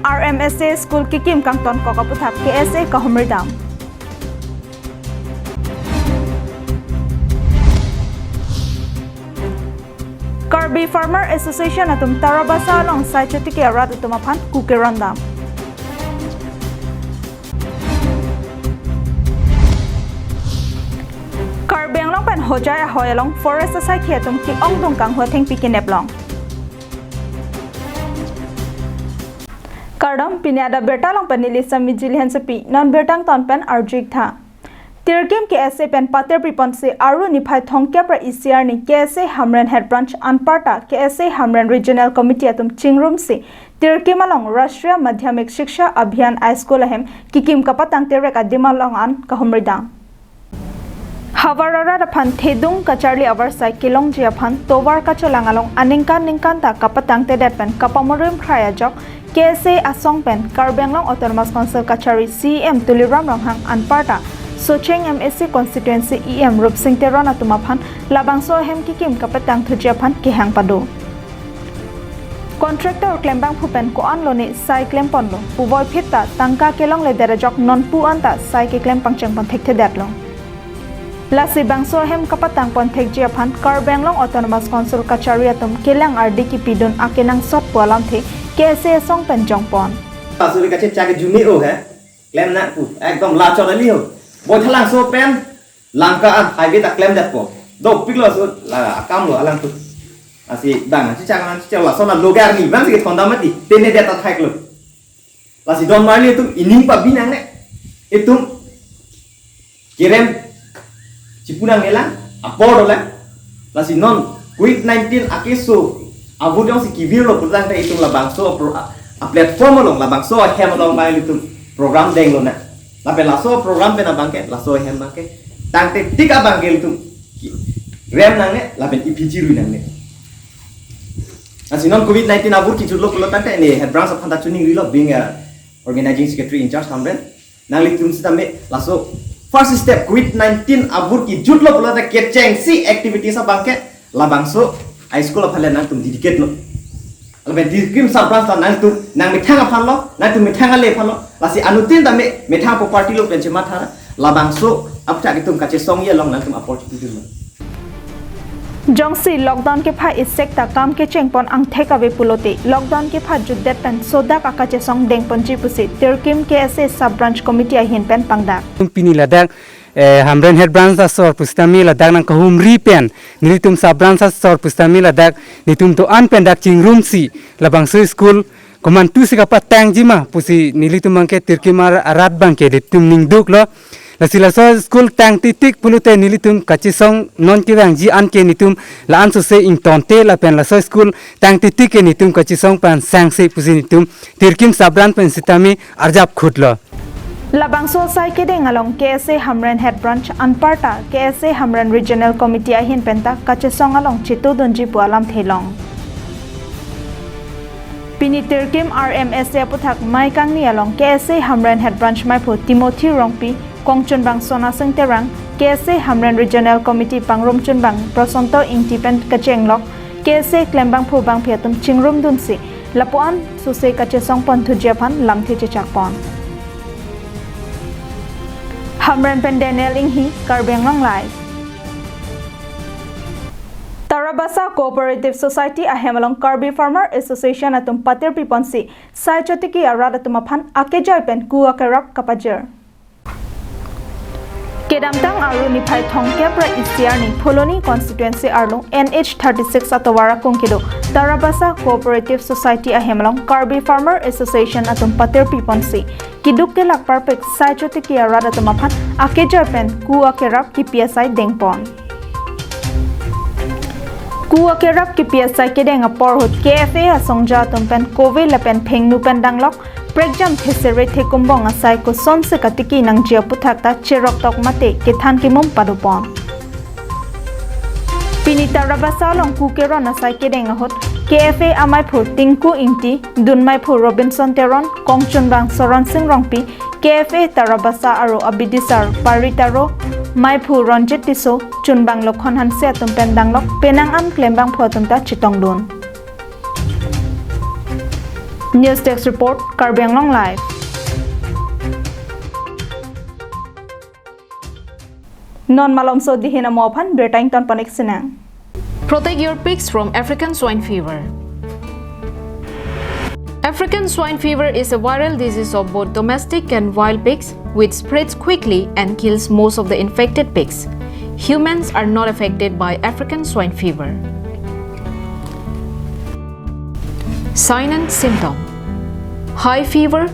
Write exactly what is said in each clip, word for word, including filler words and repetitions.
R M S A school kikim kangtonkok aputhak K S A kahumri dam. Karbi Farmer Association atum Tarabasa along sai chotiki arat atum aphan ku keron dam. Karbi Anglong pen Hojai ahoi along forest asaikhi atum ke-ongdung kanghu athengpi kenep long. Kardom, pini adap birta along pen neli Sami Jili Hansepi, non birta angton pen arju-ik tha. Tirkim K S A pen patir piponsi Aru niphai thomkep ra isi arni K S A Hamren Head Branch anparta K S A Hamren Regional Committee atum chingrumsi Tirkim along Rashtriya Madhyamik Shiksha Abhiyan High School ahem kikim kapatang terek adim along an kahumri dam. Havar arat aphan thedung kacharli avarsai kelongji aphan tovar kachelang along aningkan ningkan ta kapatangtedet pen kapamurim khrai ajok K S A asong pen Karbi Anglong Autonomous Council kachari C E M Tuliram Ronghang anparta Socheng M A C constituency E M Rupsing Teron atum aphan labangso ahem kikim kapatang thuji aphan kehang pado. Contractor klembangphu pen ko-an lone sai klemponlo, puvoiphit ta tangka kelongledet ajok nonpu anta sai keklem pangchengpon thekthedetlo. Lasi bangso ahem kapatangpon thekji aphan Karbi Anglong Autonomous Council kachari atum kelang ardi kipidun akenangsot pu alamthe K S A asong pen jongpon. Asuri kachechak ke jumi o he. Klem nangpu. Ekdom lachot ali ho. Boithalangso pen Lanka an highway ta klemdetpo. Dopiklo so la akam lo alangtum. Lasi dang chichak nang chichak lason alogar ni bang si thonda mati. Tene det ta thaiklo. Lasi don marli itum ining pabi nangne. Itum kerem chipu nangnelang, apor dolang. Lasi non covid nineteen akeso avur jongsi kevirlo pulotangte itum labangso a pro-, a platform along, labangso ahem along abang itum program denglonang. Lapen laso program pen abangke, laso ahem abangke tangte tik abangke itum rem nangne, lapen iphi chirui nangne. Lasi non covid nineteen avur kejutlo pulotangte ne Head Branch aphan ta chiningrilo, being a organizing secretary in charge Hamren. Nanglitum sitame laso first step covid nineteen avur kejutlo pulote kechengsi activities abangke labangso high school aphan le nangtum dedicate lo. Lapen Tirkim sub branch ta nangtum nangmethang aphan lo, nangtum methang ale aphan lo. Lasi anuttin tame methang property lo pen chematha labangso aputhak itum kachesongji along nangtum apor chipidunlo. Jongsi lockdown kepha isek ta kam kechengpon angthek ave pulote lockdown kepha jutdet pen sodak akachesong dengponji pusi Tirkim K S A Sub Branch Committee ahin pen pangdak. Pini ladak, eh, Hamren Head Branch asor pusitame ladak nangkahumri pen nelitum Sub Branch asor pusitame ladak netum do-an pen dak chingrumsi labangso school komantusi kapatangji ma pusi nelitum abangke Tirkim ar-, arat abangke netum ningduklo. Lasi laso school tang titik pulote nelitum kachesong non kevangji anke netum la-an sose ingtonte lapen laso school tang titik ke netum kachesong pen sangse pusi netum Tirkim Sub Branch pen sitame arjap khutlo. Labangso asai kedeng along K S A Hamren Head Branch anparta K S A Hamren Regional Committee ahin penta kachesong along chetudunji pu alamthe long. Pini Tirkim R M S A aputhak mei kangni along K S A Hamren Head Branch meiphu Timothy Rongpi, kongchunbang Sonasing Terang, K S A Hamren Regional Committee pangrumchunbang Prosanto Ingti pen kachenglok K S A klembangphu bangphi atum chingrumdunsi lapu-an sose kachesongpon thuji aphan lamthe chechakpon. Hamren pen Daniel Inghi, Karbi Anglong Live. Tarabasa Cooperative Society ahem along Karbi Farmer Association atum patir piponsi sai chotiki arat atum aphan akejoi pen ku akerap kapajir. Kedamtang Aru niphai thomkep ra isi arni Phuloni constituency arlo N H thirty six atovar akung kedo Tarabasa Cooperative Society ahem along Karbi Farmer Association atum patir piponsi keduk kelak parpik sai chotiki arat atum aphan akejoi pen ku akerap kipi asai dengpon. Ku akerap kipi asai kedeng apor ahut K F A asongja atum pen kove lapen phengnu pen danglok prekjam thesere thekumbong asai kosonsi katiki nangji aputhak ta cheroktok mate kethan kemum padopon. Pini Tarabasa along ku keron asai kedeng ahut K F A ameiphu Tinku Ingti, dunmeiphu Robinson Teron, kongchunbang Soron Sing Rongpi, K F A Tarabasa aro abidisar Pari Taro, meiphu Ronjit Tisso, chunbang Lokhon Hanse atum pen danglok penang an klembangphu atum ta chetongdun. News Desk Report, Karbi Anglong Live. Non malomso dihin amo aphan birta ington panik sinang. Protect your pigs from African swine fever. African swine fever is a viral disease of both domestic and wild pigs, which spreads quickly and kills most of the infected pigs. Humans are not affected by African swine fever. Sign and symptom: high fever,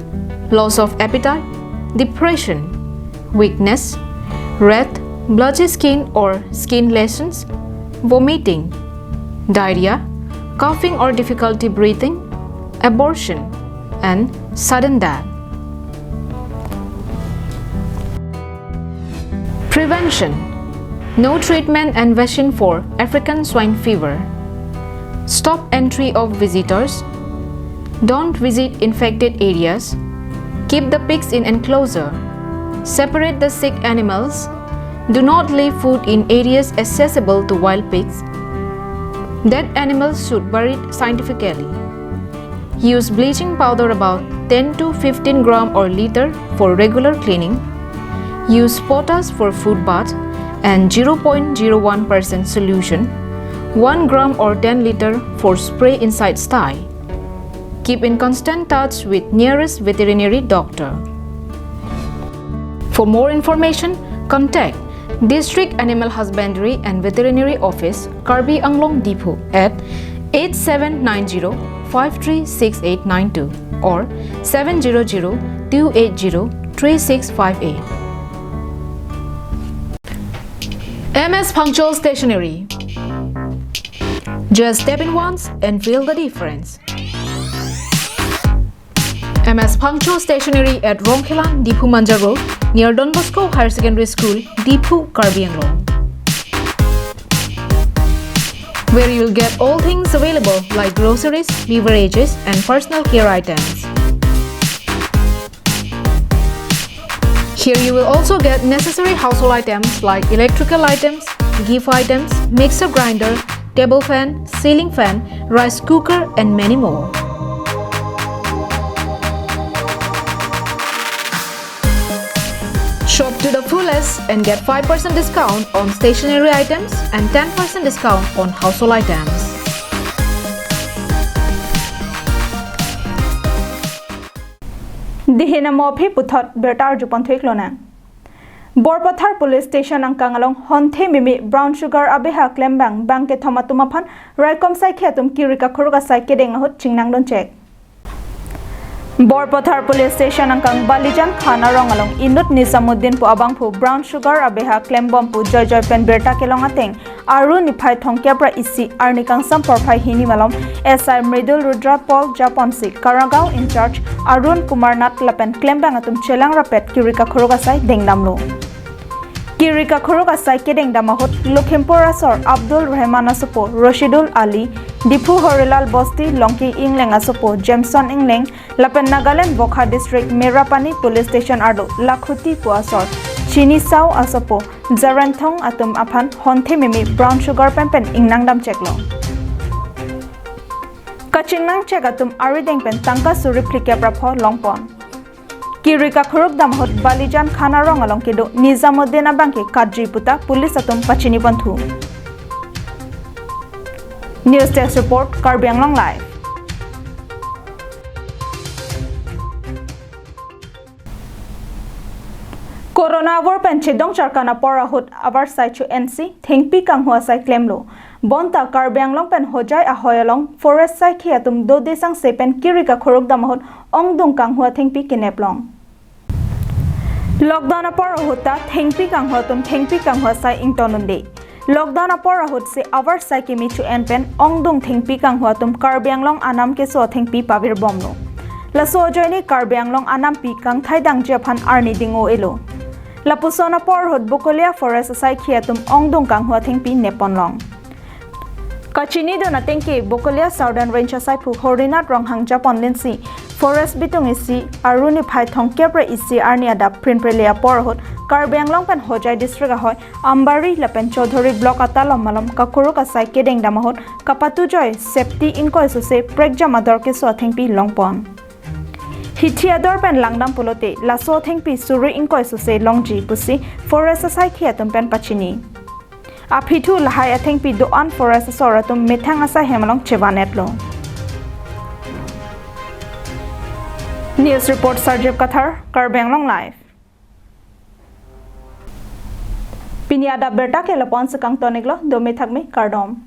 loss of appetite, depression, weakness, red, blotchy skin or skin lesions, vomiting, diarrhea, coughing or difficulty breathing, abortion, and sudden death. Prevention: no treatment and vaccine for African swine fever. Stop entry of visitors. Don't visit infected areas. Keep the pigs in enclosure. Separate the sick animals. Do not leave food in areas accessible to wild pigs. Dead animals should buried scientifically. Use bleaching powder about ten to fifteen gram or liter for regular cleaning. Use potash for food bath and zero point zero one percent solution, one gram or ten liter for spray inside sty. Keep in constant touch with nearest veterinary doctor. For more information, contact District Animal Husbandry and Veterinary Office, Karbi Anglong, Diphu at eight seven nine zero five three six eight nine two or seven zero zero two eight zero three six five eight. M S Phangcho Stationery. Just step in once and feel the difference. M S Phangcho Stationery at Rongkhelan, Diphu Manja Road, near Don Bosco Higher Secondary School, Diphu, Karbi Anglong, where you will get all things available like groceries, beverages, and personal care items. Here you will also get necessary household items like electrical items, gift items, mixer grinder, table fan, ceiling fan, rice cooker, and many more. Shop to the fullest and get five percent discount on stationery items and ten percent discount on household items. Dihin amo aphi puthot birta arjupon thu-ik lonang. Borpathar Police Station angkang along honthe mimi brown sugar abeha klembang bang kethom atum aphan raikom saikhi atum kiri kakhuruk asai kedeng ahut chingnangdun chek. Borpathar Police Station angkang Balijan Khan arong along inut Nizamuddin pu abangphu brown sugar abeha klembom pu joijoi pen birta kelong ateng Arni niphai thomkep ra isi arni kangsam porphai hini malom S I Mridul Rudra Paul japonsi Karagaon in-charge Arun Kumar Nath lapen klembang atum chelang rapet kiri kakhuruk asai dengdamlo. Kiri kakhuruk asai kedengdam ahut Lakhimpur asor Abdul Rahman asopo Rashidul Ali, Diphu Horilal Bosti, Longki Ingleng asopo Jameson Ingleng, lapen Nagaland Wokha District Merapani Police Station arlo Lakhuti pu asor Chini Sao asopo Jarenthong atum aphan honthe mimi brown sugar pen pen ingnangdam cheklo. Kachingnang chek atum arideng pen tangka suri phlikep ra pho longpon. Kiri kakhuruk dam ahut Balijan Khan arong along kedo Nizamuddin abangke katjui puta police atum pachiniponthu. News Desk Report, Karbi Anglong Live. Corona avur pen chedong charkan apor ahut avarsai cho-ensi thengpi kanghu asai klemlo. Bonta Karbi Anglong pen Hojai ahoi along forest saikhi atum dode sangse pen kiri kakhuruk dam ahut ongdung kanghu athengpi keneplong. Lockdown apor ahut ta thengpi kanghu atum thengpi kanghu asai ington unde. Lockdown apor ahutsi avarsai kimi cho-en pen ongdung thengpi kanghu atum Karbi Anglong anam keso athengpi pavirbomlo. Laso ajoine Karbi Anglong anampi kangthai dangji aphan arni ding-o-elo. Lapuson apor ahut Bokolia Forest asaikhi atum ongdung kanghu athengpi nepponlong. Kachinidun atengke Bokolia Southern Range asaiphu Horinath Ronghang japonlinsi Forest bitung isi Arni niphai thomkep ra isi arni adap prinprele apor ahut Karbi Anglong pen Hojai District ahoi Ambari lapen Choudhury Block atalom malom kakhuruk asai kedengdam ahut kapatujoi safety ingkoi sose prekjam ador keso athengpi longpon. Hithi ador pen langdam pulote laso athengpi suri ingkoi sose longji pusi forest asaikhi atum pen pachini. Aphi thu lahai athengpi do-an forest asor atum methang asai hem along chevan-etlo. News report Sarjip Kathar, Karbi Anglong Live. Pini adap birta ke lapu-an si kangton-iklo, dome thakme, kardom.